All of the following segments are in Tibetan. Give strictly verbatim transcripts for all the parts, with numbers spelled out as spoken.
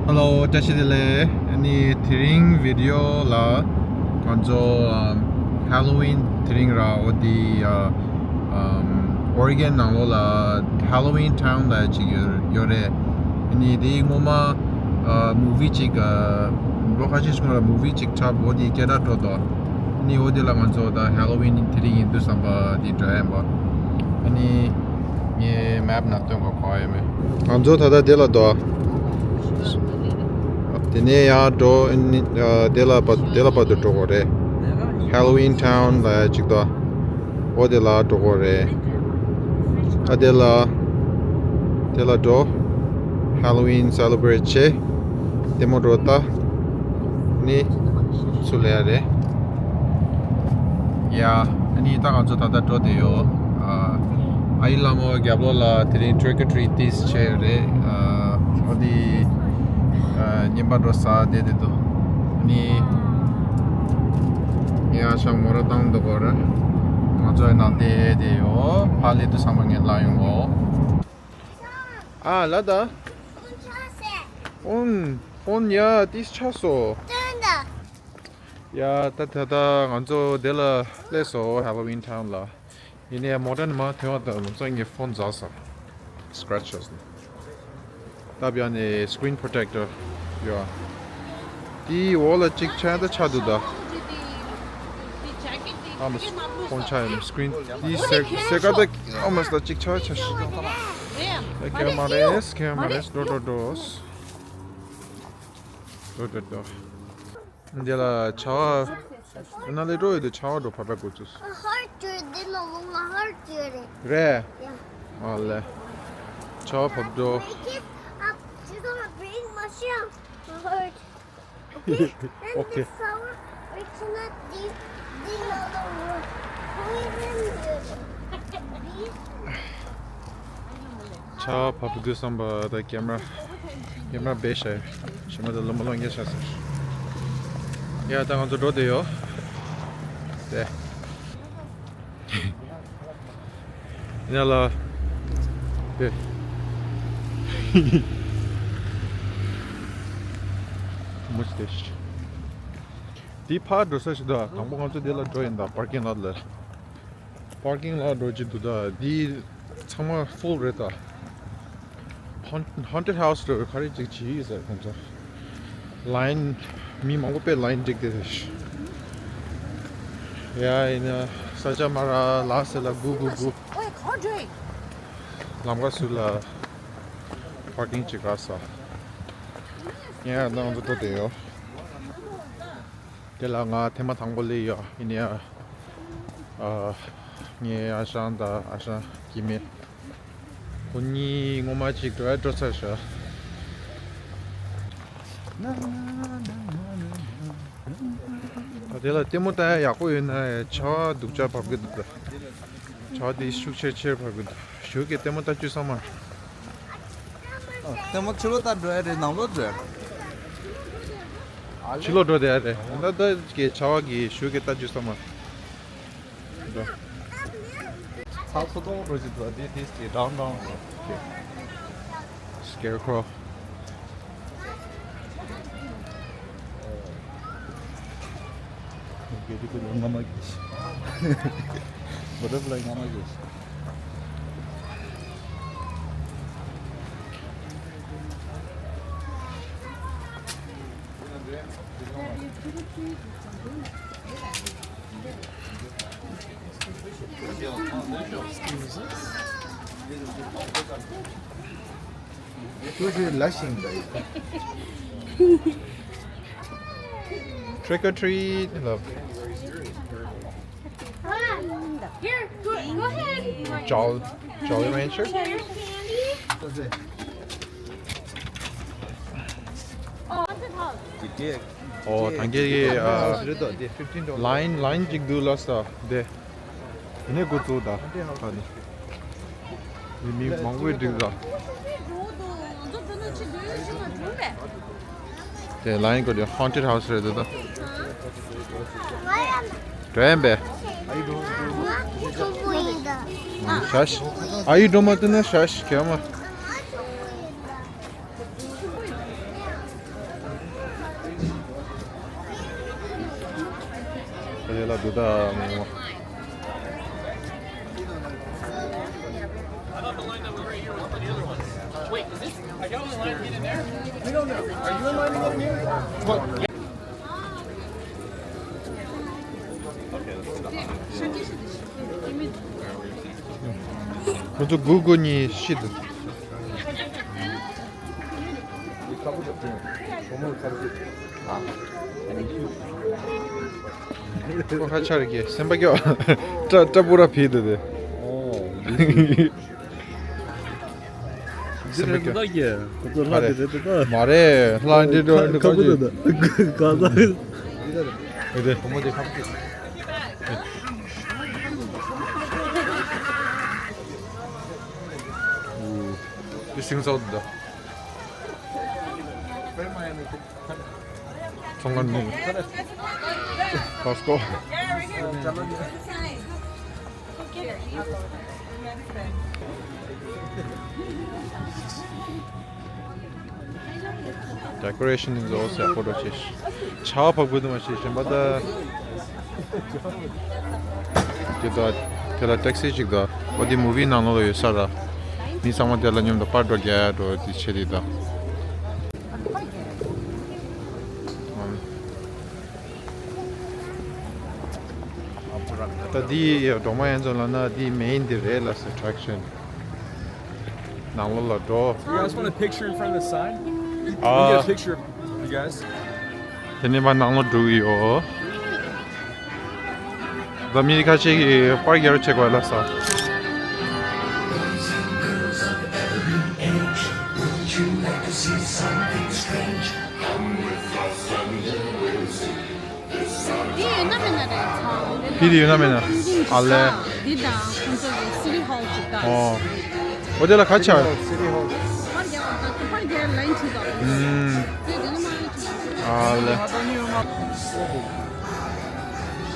Hello, བཀྲ་ཤིས་བདེ་ལེགས། ཨ་ནི་དེ་རིང་བི་ཌི་ཡོ་ལ་ང་ཚོ་ཨམ་Halloween དེ་རིང་ར་འོ་དེ་ཨ་ཨམ་Oregon ནང་ལོགས་ལ་Halloween Town ལ་ཅིག་ཡོད་ཡོད་རེད། ཨ་ནི་དེ་སྔོན་མ་ཨ་མུ་ཝི་ཅིག་ཨ་ལོ་ཁ་ཤས་ཤིག་སྔོན་ལ་མུ་ཝི་ཅིག་འཁྲབ་འོ་དེ་སྐད་གྲགས་འགྲོ་འདུག་ཨ་ནི་འོ་དེ་ལ་ང་ཚོ་ད་Halloween དེ་རིང་ཡིན་དུས་བསམ་པ་དེ་འགྲོ་ཡ་ཡིན་པ། ཨ་ནི་ངའི་map ནང་སྟོན་གོ་གོ་ཡ་མེད། ང་ཚོ་ད་ལྟ་དེ་ལ་འདུག་དེ་ནས་ཡར་འགྲོ་ཨ་ནི་ཨ་དེ་ལ་བ་དེ་ལ་བར་དུ་འགྲོ་དགོས་རེད། Halloween Town ལ་ཡ་ཅིག་འདུག་འོ་དེ་ལ་འགྲོ་དགོས་རེད། ཨ་དེ་ལ་དེ་ལ་འགྲོ། Halloween celebrate བྱེད། ལྟད་མོ་འགྲོ་ལྟ། ནི་ཚུར་ལ་ཡ་རེད། ཡ། ཨ་ནི་ད་ང་ཚོ་ད་ལྟ་འགྲོ་བསྡད་ཡོད། ཨ་ཨ་ཡེ་ལྷ་མོ་རྒྱབ་ལོགས་ལ་དེ་རིང་trick or treat དེ་བྱས་ཡོད་རེད། ཨ་འོ་དེ་ཨ་རྔན་པ་འགྲོ་ས་བསྡད་བསྡད་འདུག་ཨ་ནི་ངས་ཨ་ཞང་མོ་ར་བཏང་འདུག་གོ་ར། ང་ཚོ་ཡི་ནང་བསྡད་བསྡད་ཡོད། ཕར་སླེབས་དུས་ཚང་མ་ངས་ལབ་ཡོང་གོ་ཨ་ལ་ད། ཨོན། ཨོན་ཡ་ཏིས་ཆགས་སོ། ཡ་ད་ད་ད་ང་ཚོ་དེ་ལ་སླེབས་སོང་Halloween Town ལ། ཡིན་ནའི་མོ་ཊ་ནས་མར་ཐོན་པ་དང་ལམ་སང་ངའི་ཕོན་འཛག་སོང་། Scratch བྱས་སོང་། ད་བྱས་ནས་screen protector ཡོད། དེའི་འོག་ལ་གཅིག་ཆགས་ད་ཆགས་འདུག་ད། ཨ་མ་ཕོན་ཆགས་ཡིན་screen དེའི་སེ་སེ་ཀ་ད་ཨ་མ་ད་གཅིག་ཆགས་ཆགས་ཤིག་ད་ཁེ་མ་རེས་ཁེ་མ་རེས་འགྲོ་འགྲོ་འགྲོ། འགྲོ་འགྲོ་འགྲོ། འདི་ལ་ཆར་པ་ན་ལས་འགྲོ་ཡོད་དུ་ཆར་པ་འགྲོ་བར་པ་དགོས་ཚུལ། ཧར་ཅུ་འདི་ནང་ལོགས་ལ་ཧར་ཅུ་རེད། རེད། Yeah. ཨ་ལས། ཆར་པ་བབས་འགྲོ། Break it up. She's gonna break my shell. My heart. Okay. And okay. The flower, we cannot dig, dig out the wood. We can do it. ཆར་པ་བབས་དུས་བསམ་པ་ད་ཀེམ་ར་ཀེམ་ར་བེ་ཤ་ཞེ་མ་ད་ལོ་མ་ལོ་ངེ་ཤ་ཟེར། ཡ་ད་ང་ཚོ་འགྲོ་བསྡད་ཡོད། དེ། ཡ་ལ། དེ། མུ་སྟེ་ཤི། དེ་ཕར་འགྲོ་ས་ཞིག་ད་དང་པོ་ང་ཚོ་དེ་ལ་འགྲོ་ཡིན་ད་པར་ཀིང་ལོ་ཊ་ལ། པར་ཀིང་ལོ་ཊ་འགྲོ་གི་འདུག་ད་འདི་ཚང་མ་ཧྥུལ་རེད་ད། Haunted house རེད། ག་རེ་ཅིག་བྱེད་ཡོད་ཟེར་ཁོང་ཚོ། ལའིན་མི་མང་པོ་དཔེ་ལའིན་བསྒྲིགས་ཏེ་རེད། ཡ་ཡིན་ན་ས་ཆ་མ་ར་ལ་སེ་ལ་གུ་གུ་གུ། ལམ་ཁ་ཟུར་ལ་པར་ཀིང་ཅིག་ག་ས། ཡ་ནང་དུ་འགྲོ་བསྡད་ཡོད། དེ་ལ་ང་ཐེངས་མ་དང་པོ་སླེབས་ཡོད། ཡིན་ཡ། ཨ། ངའི་ཨ་ཞང་དང་ཨ་ཞང་གི་མེ། ཁོ་གཉིས་སྔོན་མ་ཅིག་འགྲོ་ཡ་འགྲོ་ཚར་ཤག་ད་དེ་ལ་ལྟད་མོ་ལྟ་ཡ་ཡག་པོ་ཡོད་ན་ཆར་པ་སྡུག་ཅག་བབས་ཀྱི་འདུག་ད་ཆར་པ་དེ་ཤུགས་ཆེར་ཆེར་བབས་ཀྱི་འདུག་གཞུག་གི་ལྟད་མོ་ལྟ་བཅུག་ས་མ། ལྟད་མོ་ཕྱི་ལོགས་ལྟ་འགྲོ་ཡ་རེད། ནང་ལོགས་འགྲོ་ཡ་རེད། ཕྱི་ལོགས་འགྲོ་བསྡད་ཡ་རེད། ད་ལྟ་གི་ཆར་པ་གི་གཞུག་གི་ལྟ་བཅུག་ས་མ། འགྲོ། ཚ་ཚོ་ཏོང་འགྲོ་བཞིན་འདུག་འདི་དེ་དེ་ཌའོན་ཌའོན་འགྲོ། Scarecrow. Butterfly ང་མ་གིས། Trick or treat, love. Here, go, go ahead. Jolly, Jolly Rancher? Here's candy. Oh, what's it called? ཨོ་ད་གིན་གྱི་ཨ། ལའིན་ལའིན་གཅིག་འདུག་ལ་ས་དེ། དེ་ནས་འགོ་བཙུགས་ད། ད་ནི། མི་མི་མང་པོས་བསྒྲིགས་ད། དེ་ལའིན་གོ་དེ་Haunted house རེད་འདུག་ད། འགྲོ་ཡན་པས། ཤ་ཤ། ཨ་ཡུ་འགྲོ་མ་ཐུབ་ན་ཤ་ཤ་གས་མ། ལ་འདུག་ད་ངོ་། ཁོ་ཚོ་དགུ་དགུ་གཉིས་ཤི་འདུག་ཁོ་ཁ་ཆར་གྱི་སེམས་པ་སྐྱོ། སྐྲ་སྐྲ་སྤུ་ར་ཕིག་འདུག་དེ། ཨོ། སེམས་པ་སྐྱོ། ཁོ་ཚོ་ལྷ་དེ་རེད་ད། མ་རེད། ལྷ་འདི་འགྲོ་འདི་ཁ་བུ་ད་ད། ག་ད། འདི་དེ་བུ་མོ་དེ་ཁ་བུ་དེ། འདི་སིང་སོགས་འདི། ཚོང་ཁང་ནས། Costco། Decoration is also affordable ཆེ། ཆར་པ་ཕབ་དགོས་འདུག་མ་ཤེས་གཞན་པ་ད། དེ་ད་དེ་ལ་ཊེག་སི་ཅིག་ད། འོ་དེ་མུ་བི་ནང་ལོགས་ལ་ཡོད་ས་ར། མི་ཚང་མ་དེ་ལ་མཉམ་དུ་པར་འགྲོ་རྒྱག་འགྲོ་དེ་བྱེད་དེ་ད། ད་འདི་སྒྲོལ་མ་ཡན་ཚོ་ལ་ན་འདི་མེན་འདི་རེད་ལ་སི་ཨེ་ཊེག་ཤན། ནང་ལོགས་ལ་འགྲོ། You guys want a picture in front of the sign? We can get a picture of you guys. དེ་ནས་མར་ནང་ལོགས་འགྲོ་གི་ཡོད། ད་མི་ཁ་ཤས་ཀྱིས་པར་རྒྱག་རོགས་བྱེད་དགོས་ལབ་སོང་། འདི་ཡོད་ན་མེད་ན་རེད་ཚང་། འདི་ཡོད་ན་མེད་ན། ཨ་ལེ། འདི་དང་ཁོང་ཚོ་གི་སི་ཊི་ཧོལ་ཅིག་དང་། ཨོ། འོ་དེ་ལ་ག་ཆགས། པར་རྒྱག་པར་རྒྱག་ལན་ཁྲིད་དང་། ཨུམ། དེ་དེ་ནི་མ་ཨ་ལེ།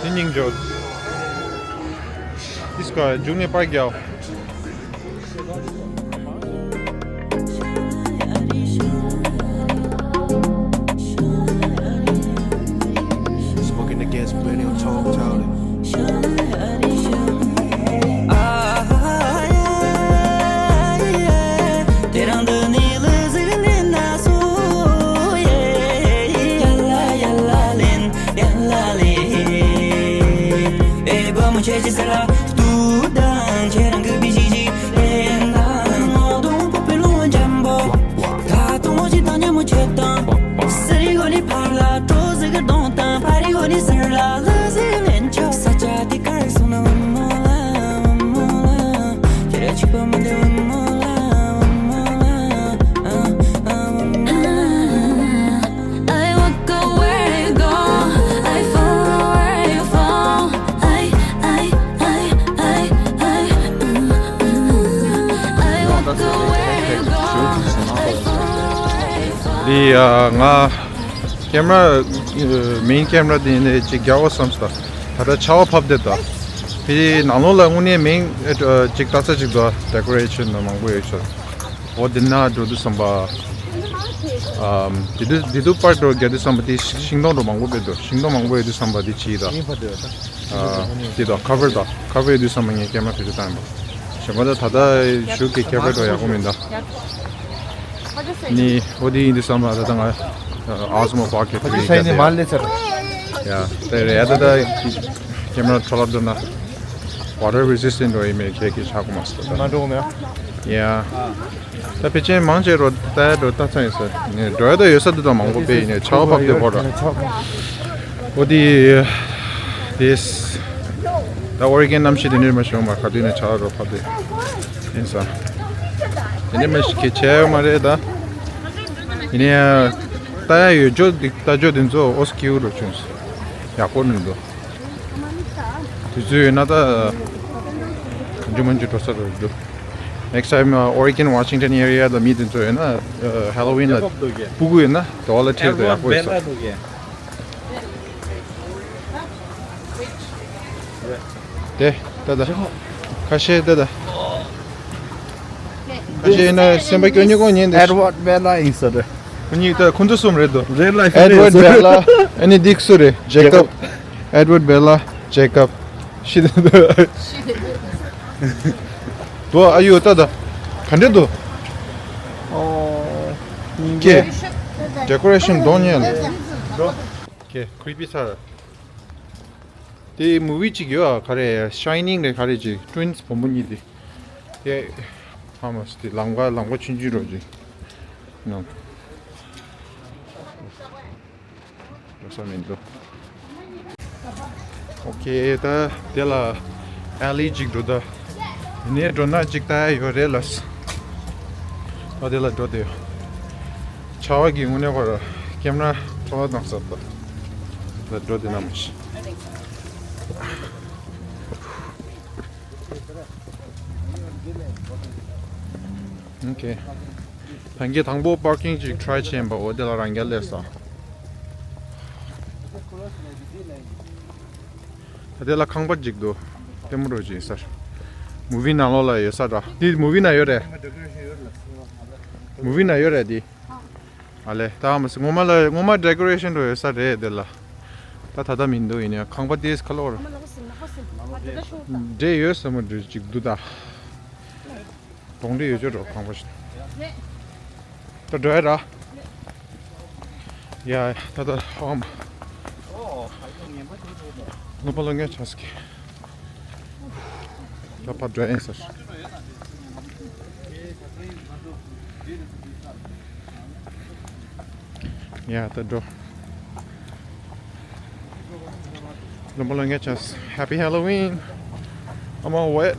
དེ་སྙིང་རྗེ། དེ་སྐོར་མཇུག་ནས་པར་རྒྱག Smoking the gas, burning on top, tall. I walk away, go. I fall where you fall. I, I, I, I, I, mm, mm, mm. I walk away, go. I fall where you fall. འདི་ཡ་ང་ཀེམ་ར་མེན་ཀེམ་ར་འདི་ནས་ཅིག་རྒྱག་འོ་བསམ་སོང་། ད་ལྟ་ཆར་པ་ཕབ་བསྡད་འདུག་དེ་ནང་ལོགས་ལ་དངོས་གནས་མེན་ཅིག་ལྟ་ས་ཅིག་འདུག་ཌེ་ཀོ་རེ་ཤན་མང་པོ་ཡོད་ཤག་འོ་དེ་ན་འགྲོ་དུས་ཙམ་པ། ཨམ། དེ་དུས་དེ་དུས་པར་འགྲོ་རྒྱག་དུས་ཙམ་པ་དེ་ཤིང་སྡོང་འགྲོ་མང་པོ་སྤེལ་འདུག་ཤིང་སྡོང་མང་པོ་ཡོད་དུས་ཙམ་པ་དེ་ཅིག་ད། ཨ། དེ་དང་ཁ་བར་དང་ཁ་བར་ཡོད་དུས་ཙམ་པ་ངས་ཀེམ་ར་བེད་སྤྱོད་བཏང་ཡིན་པ། གཞན་པ་ད་ད་ལྟ་གཞུག་གི་ཁ་བར་འགྲོ་ཡག་པོ་མིན་ད། ནི་འོ་དེ་ཡིན་དུས་ཙམ་པ་ད་ལྟ་ང་ཨ་ཟུ་མ་པར་ཀི་ཐུག་ཡིན་ད། ཡ་དེ་རེད་ཡ། ད་ད་ཀེམ་ར་འཕྲོ་བརླག་འགྲོ་ན། Water resistant འགྲོ་ཡིན་མེད་ཁྱེད་ཀྱིས་ཆག་གོ་མ་སོང་ད། མ་འགྲོ་མེད། ཡ། ད་ཕལ་ཆེར་མང་ཆེ་རོ་ལྟ་ཡ་འགྲོ་ལྟ་ཚང་ཡིན་ས་ནས་འགྲོ་ཡ་ད་ཡོད་ས་འདི་དང་མང་པོ་དཔེ་ཡིན་ནས་ཆར་པ་ཕབ་དེ་བོར་ར། འོ་དེ། དེས། ད་ཨོ་རི་གན་གནམ་གཤིས་དེ་འདྲ་མ་བྱུང་བ་ག་དུས་ནས་ཆར་རོ་ཕབ་དེ་ཡིན་ས། དེ་འདྲ་མ་ཞིག་གི་བྱས་ཡོད་མ་རེད་ད། ཡིན་ནའི། ལྟ་ཡ་ཡོད་ཅོག་འདི་ལྟ་ཅོག་འདི་ཚོ་ཨོ་སི་ཀིའུ་རུ་བྱུང་སོང་། ཡག་པོ་མི་འདུག་དུས་ཚོད་ཡོད་ན་ད། གང་བྱུང་མང་བྱུང་འགྲོ་ས་རེད་འདུག Next time, uh, Oregon, Washington area ལ་མི་དེ་ཚོ་ཡོད་ན། Halloween ལ་སྤུ་གུ་ཡོད་ན་དེ་བ་ལ་ཁྲིད་དེ་ཡག་པོ་ཡོད་ས། དེ་ད་ད། ཁ་ཤས་ད་ད། ཁ་ཤས་ཡིན་ན་སེམས་པ་སྐྱོ་ཉེ་གོ་ཉན་དེ། Edward Bella ཡིན་ས་རེད། ཁོ་གཉིས་ད་ཁོ་ཚོ་གསུམ་རེད་དོ། Real life Edward Bella ཨ་ནི་འདི་སུ་རེད། Jacob Edward Bella Jacob. ཤི་དེ་འདུག་དོ་ཨ་ཡོ་ཏ་ད། ག་འདྲ་འདུག་ཀེ། ཌེ་ཀོ་རེ་ཤན་གདོང་ཉལ། ཀེ་ཁྲི་པི་ཚར། དེ་མུ་བི་གཅིག་ཡོད་ཨ། ག་རེ་ཤའི་ནིང་རེད། ག་རེ་གཅིག་ཊུ་ཝིན་སི་བུ་མོ་གཉིས་དེ། དེ་ཧ་མ་སི་དེ་ལམ་ཁ་ལམ་ཁ་ཆུང་ཆུང་རོ་གཅིག་ནང་། འགྲོ་ས་མི་འདུག་ཨོ་ཁེ། ད་དེ་ལ་ཨ་ལི་གཅིག་འགྲོ་ད། ཡིན་ནའི་འགྲོ་ན་གཅིག་ལྟ་ཡ་ཡོད་རེད་ལ། ད་དེ་ལ་འགྲོ་དེ་ཡོད། ཆར་པ་གི་དངོས་གནས་ཁོ་ར་ཀེམ་ར་འཕྲོ་བརླག་བཏང་ས་ད། ད་འགྲོ་དེ་ན་མ་ཤི། ཨོ་ཁེ། ད་གིན་དང་པོ་པར་ཀིང་ཅིག་ཊ་རའི་བྱས་ཡིན་པ། འོ་དེ་ལ་རང་རྒྱལ་སླེབས་སོང་། ད་དེ་ལ་ཁང་པ་ཅིག་འདུག་ལྟད་མོ་རོ་ཅིག་ཡིན་ས་རེད། མུ་བི་ནང་ལོགས་ལ་ཡོད་ས་འདྲ། འདི་མུ་བི་ནང་ཡོད་རེད། མུ་བི་ནང་ཡོད་རེད་འདི། ཨ་ལེ། ད་མ་སི་ངོ་མ་ལ་ངོ་མ་ཌེ་ཀོ་རེ་ཤན་འགྲོ་ཡོད་ས་རེད་དེ་ལ། ད་ད་ལྟ་མི་འདུག་ཡིན་ནའི་ཁང་པ་དེ་ཁ་ལོར་འདྲེ་ཡོད་ས་མ་འདྲེ་ཅིག་འདུག་ད། གདོང་འདྲེ་ཡོད་ཅོག་འགྲོ་ཁང་པ་ཞིག་ད་འགྲོ་ཡ་ར། ཡ་ད་ད་ཧོམ། ལོ་པ་ལོ་ངས་ཆགས་ཀྱི། ད་ཕར་འགྲོ་ཡིན་ཟེར། ཡ་ད་འགྲོ། ལོ་པ་ལོ་ངས་ཆགས། Happy Halloween. I'm all wet.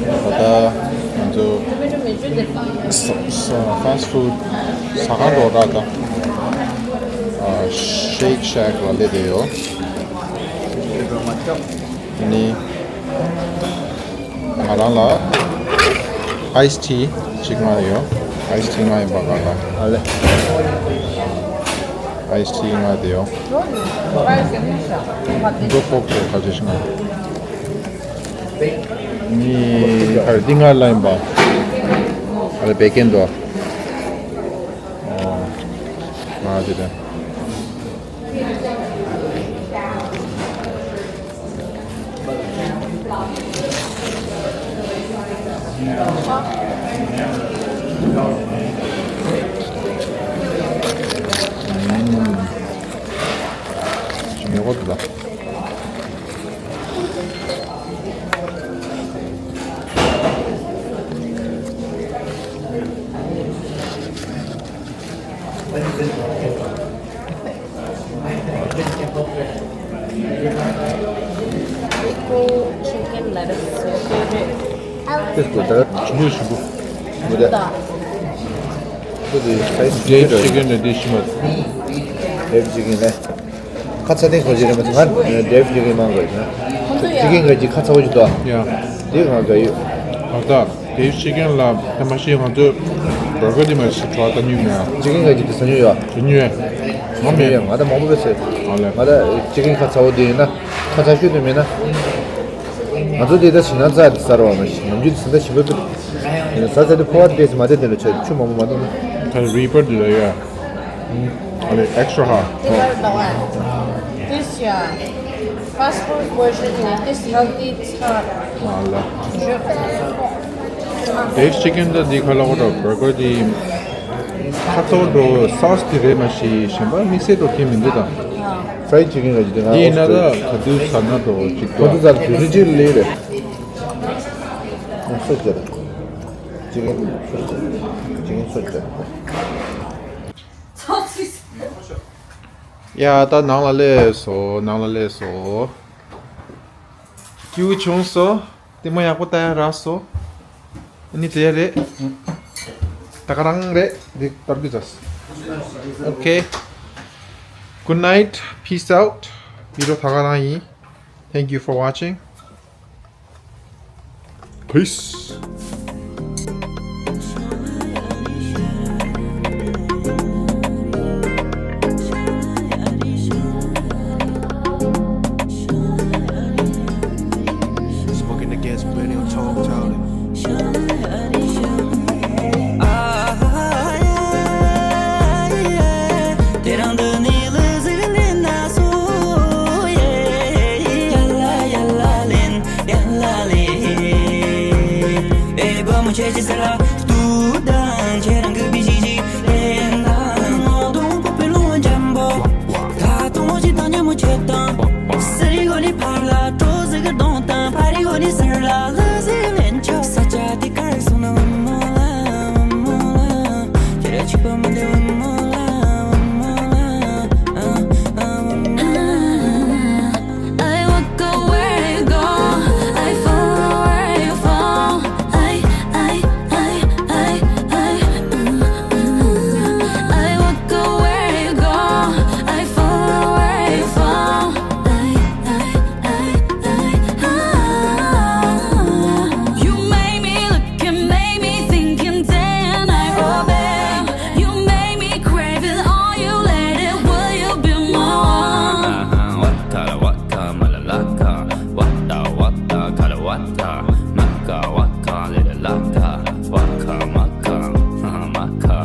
ད་ལྟ་ང་ཚོ་ས་ས་ཕཱ་སི་ཕུཌ་ཟ་ཁང་འགྲོ་གྲ་དང་ཨ་ཤེག་ཤེག་ལ་སླེབས་བསྡད་ཡོད། ཨ་ནི་ང་རང་ལ་ཨའི་སི་ཊི་གཅིག་མངགས་ཡོད། ཨའི་སི་ཊི་མངགས་ཡིན་པ་ག་ལ། ཨ་ལེ། ཨའི་སི་ཊི་མངགས་བསྡད་ཡོད། འགྲོ་ཕོག་ཐུག་ཁ་ཆེ་ཞིག་མངགས། ནི་ཨ་རེ་འདི་ང་ལ་ཡིན་པ། ཨ་རེ་བད་ཀན་དོ། ཨོ། ང་དེ་དེ། ཞིམ་ཡག་པོ་འདུག་ད། Chicken lettuce, your favorite. This good, that is new sugar. Good. That is spicy. Date chicken edition. Date chicken, eh? ཁ་ཚ་དེ་གོ་ཅི་རེད་མ་ཚོ་ང་ཌེབ་ཅི་གིན་མང་གོ་ཡིན་ན། ཅི་གིན་ག་ཅི་ཁ་ཚ་བོ་ཅི་དོ། ཡ། དེ་ང་ག་ཡོད། ཨ་ད་ཌེབ་ཅི་གིན་ལ་ད་མ་ཤེས་ང་ཚོ་བར་གར་དེ་མ་ཤེས་གྲོགས་ད་ཉུས་མེད་ཨ། ཅི་གིན་ག་ཅི་དེ་ཟ་ཉུས་ཡོད། ཟ་ཉུས་ཡོད། ང་མེད། ང་ད་མང་པོ་བས་ཟེར། ཨ་ལེ། ང་ད་ཅི་གིན་ཁ་ཚ་བོ་དེ་ཡིན་ན་ཁ་ཚ་ཤོས་དེ་མེད་ན། ང་ཚོ་དེ་ད་ཞིང་ནང་རྩྭ་དེ་ཟ་རོགས་མ་ཤེས་ནམ་རྒྱུན་དེ་ཟ་ད་ཞིམ་པོ་དེ། ཟ་ཟ་དེ་ཕོ་བ་དེ་མ་དེ་དེ་ལ་ཆ་ཆུ་མང་པོ་མ་འཐུང་ན། ད་རི་པར་དེ་ལ་ཡོད། ཨ་ལེ། Extra hot. This, yeah. Fast food version, this healthy, it's hot. ཨ་ལ། ཌེབ་ཅི་གིན་ད་འདི་ཁ་ལ་ཁོ་ད་བར་གར་དེ་ཁ་ཚ་བོ་འགྲོ་སོ་སི་དེ་རེད་མ་ཤེས་གཞན་པ་དམིགས་བསལ་འགྲོ་ཁྱད་མི་འདུག་ད། ཕ་རའི་ཅི་གིན་ལ་ཇི་དེ་ང་འདི་ཡིན་ན་ད་ག་དུས་ཟ་ན་འགྲོ་ཅིག་ཁོ་ད་ཚོ་ཟ་དུས་རི་ཅི་ལི་རེད། སོ་སོ་ཅི་གིན་སོ་སོ་ཅི་གིན་སོ་སོ། ཡ་ད་ནང་ལ་སླེབས་སོ། ནང་ལ་སླེབས་སོ། སྐྱིད་པོ་བྱུང་སོ། ལྟད་མོ་ཡག་པོ་ལྟ་ཡ་རག་སོ། ཨ་ནི་དེ་རེད། ད་ག་རང་རེད། འདི་ལྟར་གི་ཟ། Okay. Good night. Peace out. བི་ཌི་ཡོ་ད་ག་རང་ཡིན། Thank you for watching. Peace. Smoking the gas, burning on top, ཁྱེད་ཀྱི་སེམས་ལ་སྟོད་དང་ཁྱེད་རང་གི་བི་ཞིག་ཞིག་ལེན་དང་། ངོ་གདོང་ཕོག་པའི་ལོ་འཇམ་པོ། ད་དུང་འོ་ཞིག་དང་ཉལ་མོ་ཆེ་དང་། སེ་རི་གོ་ནི་ཕར་ལ་གྲོ་ཟིག་གི་གདོང་དང་། ཕ་རི་གོ་ནི་སེར་ལ་ལྷ་ཟིག་ལེན་ཆོག་ས་ཆ་དེ་གར་སོང་ན་ཝ་མོ་ལ་ཝ་མོ་ལ། ཁྱེད་ར་ཆིག་པ་མི་འདུག་ཝ་མོ་ལ་ཝ་མོ་ལ། ཨ་ཨ་ཝ་མོ་ལ། I walk away, go. I follow where you fall. I, I, I, I, I. I walk away, go. I follow where you fall. I, I, I, I, I. You made me look and made me thinking day and night. Oh, babe, you made me crave it. All you let it, will you be my one? Waka, waka, malalaka. Wata, wata, kalawata. Maka, waka, liralaka. Waka, maka, maka.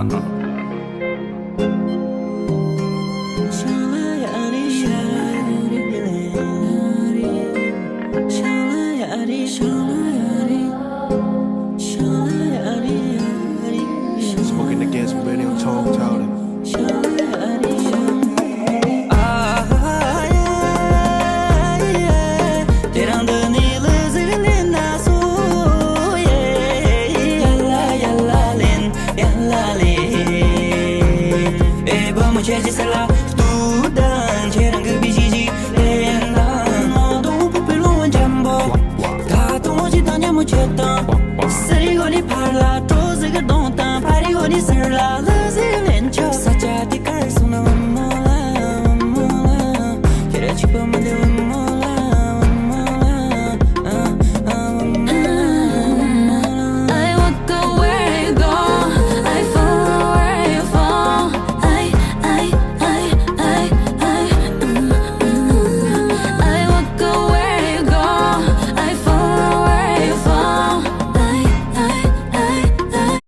Spoken against radio talk touting. དེ་རང་འདི་ནི་ལི་ཟིག་ལེན་ན་སོ་ཡེ། ཡ་ལ་ཡ་ལ་ལེན། ཡ་ལ་ལེན། ཨེ་བུ་མོ་ཁྱེད་ཀྱི་སེམས་ལ་སྟོད་དང་ཁྱེད་རང་གི་བི་ཞིག་ཞིག་ལེན་དང་། ངོ་གདོང་ཕོག་པའི་ལོ་འཇམ་པོ། ད་དུང་འོ་ཞིག་དང་ཉལ་མོ་ཆེ་དང་། སེ་རི་གོ་ནི་ཕར་ལ་གྲོ་ཟིག་གི་གདོང་དང་། ཕ་རི་གོ་ནི་སེར་ལ་